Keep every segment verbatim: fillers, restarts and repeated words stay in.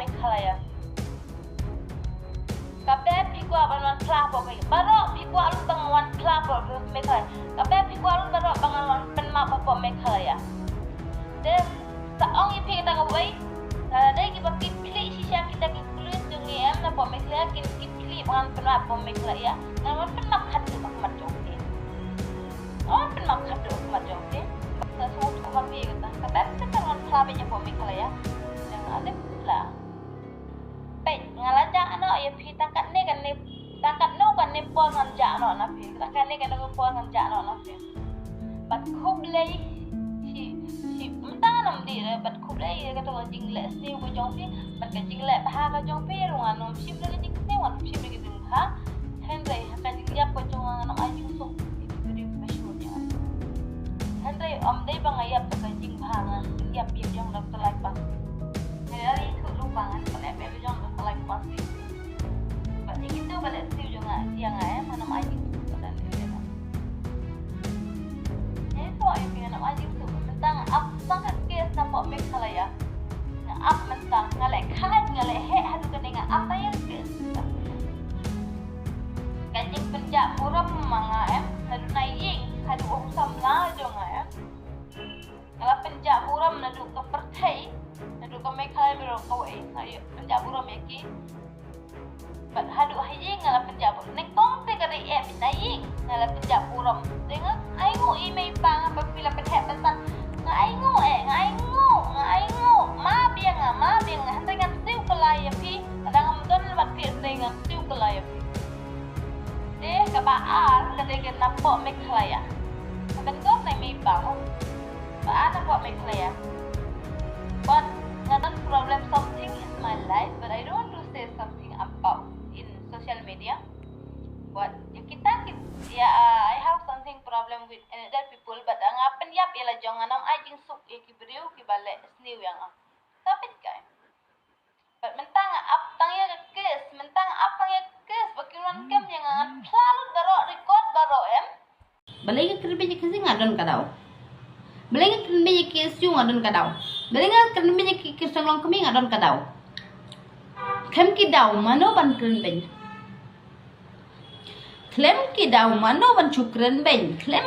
Meghalaya. Kabe phi kwah ban wan phla hapoh Meghalaya. Baroh phi kwah lut ban wan phla hapoh Meghalaya. Kabe phi kwah lut baroh ban wan pynmap hapoh Meghalaya. Te sa ong ïa phi kata kawei. Lada dei kiba kit khlieh shisha kita ki police jong ngi em na hapoh Meghalaya, kin kit khlieh ban pynmap hapoh Meghalaya. Ngan wan pynmap khatduh ha khmat jong phi. Wan pynmap khatduh ha khmat jong phi. Sa sngewthuh ma phi kata. Kabe phi kwah wan phla beit hapoh Meghalaya. Ngan wan phla. Peit, nga la jah noh ïa phi tang katne katne, tang katno katne por ngan jah noh na phi, tang katne katne por ngan jah noh na phi. Bad khublei shi, shi, mynta ngam dei re, bad khublei ïa kato ka jingleh sniew ka jong phi, bad ka jingleh bha ka jong phi ruh, ngam shym re ka jingsniew, ngam shym re ka jingbha. Hynrei ha ka jingïap ka jong nga ngam ai jingsuk ïa ki briew kiba shu ïa nga. Hynrei ym dei ba nga ïap da ka jingbha, nga ïap ïa jong Doctor Lai Pasi. Nga ïa ri suk ruh ba ngan pynïap ïa jong Doctor Lai Pasi. Ba ïa kito ba leh sniew jong nga ïa nga, eh, ngam ai jingsuk ka dan ïa nga. Ïa to ïa phi ngam ai jingsuk, mynta nga ap tang ka case na pok Meghalaya. Nga ap mynta, nga leh khait, nga leh heh haduh kane, nga ap tang ïa ka case. Ka jingpynjah burom ma nga em, naduh na ïing haduh u samla jong nga em. Nga la pynjah burom naduh ka pyrthei, naduh ka Meghalaya baroh kawei, nga ïa pynjah burom ïa ki. Bad haduh ha ïing nga la pynjah burom. Nyngkong te ka dei em na ïing nga la pynjah burom. Te nga ainguh ïa i mei i pa nga ba phi la pynheh pynsan. Nga ainguh eh, nga ainguh, nga ainguh. Map ïa nga, map ïa nga. Hynrei ngan siew kylla ïa phi. Lada ngam don bad phi hynrei ngan siew kylla ïa phi. Te kaba ar ka dei ka na pok Meghalaya. Ka ban don na i mei i pa mo. Ba ar na pok Meghalaya. But nga don problem, something in my life, but I don't want to say something about in social media. But ïa kita ki, ïa, uh, I have something problem with another people, but nga pynïap ïa la jong nga, ngam ai jingsuk ïa ki briew kiba leh sniew ïa nga. Tapi kai. Bad mynta nga ap tang ïa ka case, mynta nga ap tang ïa ka case ba kin wan kem ïa nga, ngan phla lut baroh, record baroh em. Balei nga kren beiñ ïa ka Khasi nga don ka daw. Balei nga kren beiñ ïa ka issue nga don ka daw. Balei nga kren beiñ ïa ka case jong Longkmie nga don ka daw. Khlem ki daw mano ban kren beiñ. Khlem ki daw mano ban shu kren beiñ, khlem.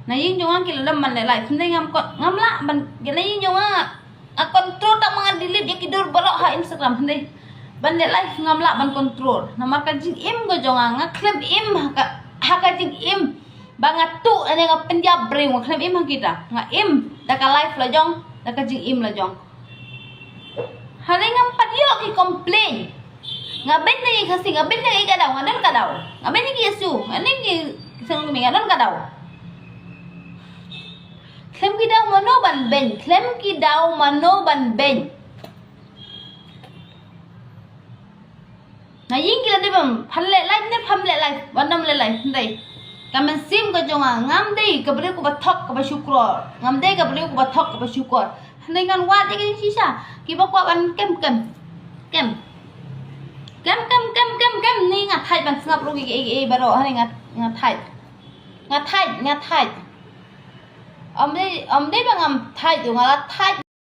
Na ïing jong nga ki la dom ban leh live, hynrei ngam kon, ngam lah ban, ki na ïing jong nga, nga control tang ma nga delete ïa ki dur baroh ha Instagram, hynrei ban leh live ngam lah ban control. Namar ka jingim ka jong nga, nga khlem im ha ka, ha ka jingim ba nga tuh, ane nga pynïap briew, nga khlem im ha kita. Nga im da ka live la jong, da ka jingim la jong. Hynrei ngam pat ïoh ki complain. Nga beiñ na ki Khasi, nga beiñ na ki ka daw, nga don ka daw. Nga beiñ na ki issue, nga don ki seng mi, nga don ka daw. Khlem ki daw mano ban beiñ, khlem ki daw mano ban beiñ. Nga ïing ki la dei bam, phan leh live ne pham leh live, wan dam leh live, hynrei. Ka mynsiem ka jong nga, ngam dei ka briew kaba thok kaba shukor. Ngam dei ka briew kaba thok kaba shukor. Hynrei ngan wad ïa ka jingshisha. Kiba kwah ban kem kem. Kem. Kem, kem, kem, kem, kem. Ni nga thait ban sngap ruh ïa ki, ïa ki, ïa ki baroh. Hynrei nga, nga thait. Nga thait, nga thait. Ym dei, ym dei ba ngam thait, nga la thait.